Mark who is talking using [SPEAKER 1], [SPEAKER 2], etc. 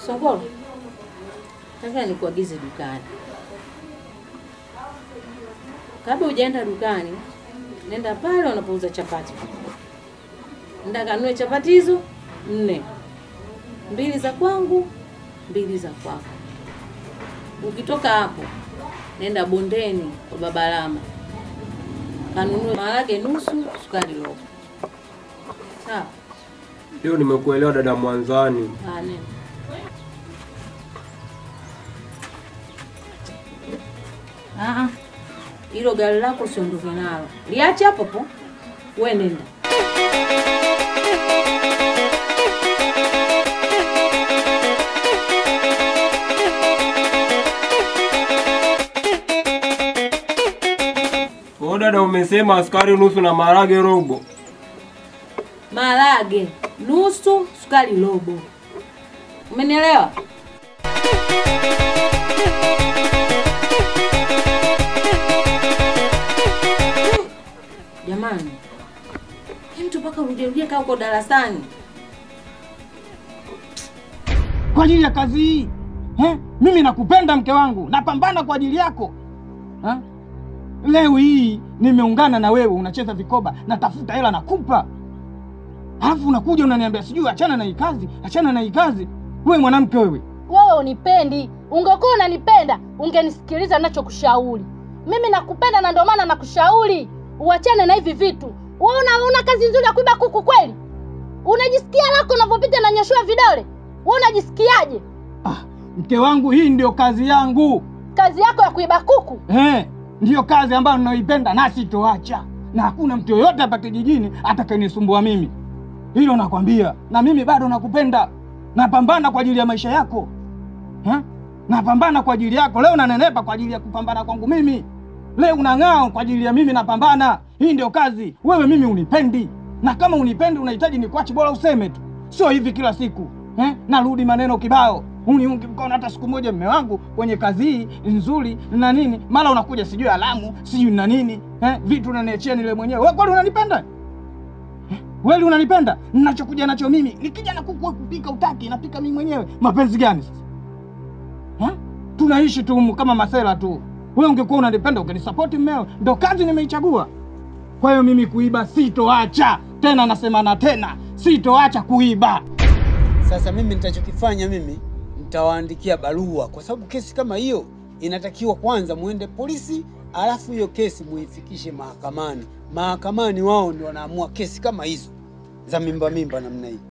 [SPEAKER 1] Songolo, nataka nikuagize dukani. Kabla hujaenda dukani, nenda pale wanapouza chapati. Nenda kanunue chapati hizo 4. 2 za kwangu, 2 za kwako. Ukitoka hapo, nenda bondeni kwa Baba Lama. Kanunue maharage nusu, sukari robo. Sawa?
[SPEAKER 2] Leo nimekuelewa dada Mwanzani.
[SPEAKER 1] Ah, nenda. Ah, hilo gari lako usiondoke nalo. Liache hapo hapo. Wewe nenda.
[SPEAKER 2] Dada umesema sukari nusu na maharage robo.
[SPEAKER 1] Maharage nusu, sukari robo. Umenielewa? Jamani, mtu paka urudie kaa uko darasani.
[SPEAKER 3] Kwa ajili ya kazi hii. Mimi nakupenda mke wangu, napambana kwa ajili yako. Leo hii nimeungana na wewe unacheza vikoba, natafuta hela nakupa. Alafu unakuja unaniambia sijui achana na hii kazi, achana na hii kazi. Wewe mwanamke wewe.
[SPEAKER 4] Wewe unipendi. Ungekuwa unanipenda, ungenisikiliza ninachokushauri. Mimi nakupenda na ndio maana nakushauri uachane na hivi vitu. Wewe una kazi nzuri ya kuiba kuku kweli? Unajisikia lako unapopita na nyoshua vidole? Wewe unajisikiaje?
[SPEAKER 3] Ah, mke wangu hii ndio kazi yangu.
[SPEAKER 4] Kazi yako ya kuiba kuku?
[SPEAKER 3] Ndiyo kazi ambayo ninaipenda na sitoacha. Na hakuna mtu yoyote hapa kijijini atakayenisumbua mimi. Hilo nakwambia. Na mimi bado nakupenda. Napambana kwa ajili ya maisha yako. Napambana kwa ajili yako. Leo nanenepa kwa ajili ya kupambana kwangu mimi. Leo unang'aa kwa ajili ya mimi napambana. Hii ndio kazi. Wewe mimi unipendi. Na kama unipendi unahitaji nikuache, bora useme tu. Sio hivi kila siku. Narudi maneno kibao. Uniungi mkono hata siku moja mume wangu kwenye kazi hii nzuri na nini? Mara unakuja sijui alamu, sijui na nini? Vitu unaniachia nile mwenyewe. Wewe kweli unanipenda? Wewe unanipenda? Ninachokuja nacho mimi, nikija na kuku kupika utaki, napika mimi mwenyewe. Mapenzi gani sasa? Tunaishi tu kama masela tu. Wewe ungekuwa unanipenda ungenisupport mmeo. Ndio kazi nimeichagua. Kwa hiyo mimi kuiba sitoacha. Tena nasema na tena, sitoacha kuiba.
[SPEAKER 5] Sasa mimi nitachokifanya mimi nitawaandikia barua, kwa sababu kesi kama hiyo inatakiwa kwanza muende polisi, alafu hiyo kesi muifikishe mahakamani. Mahakamani wao ndio wanaamua kesi kama hizo za mimba mimba namna hii.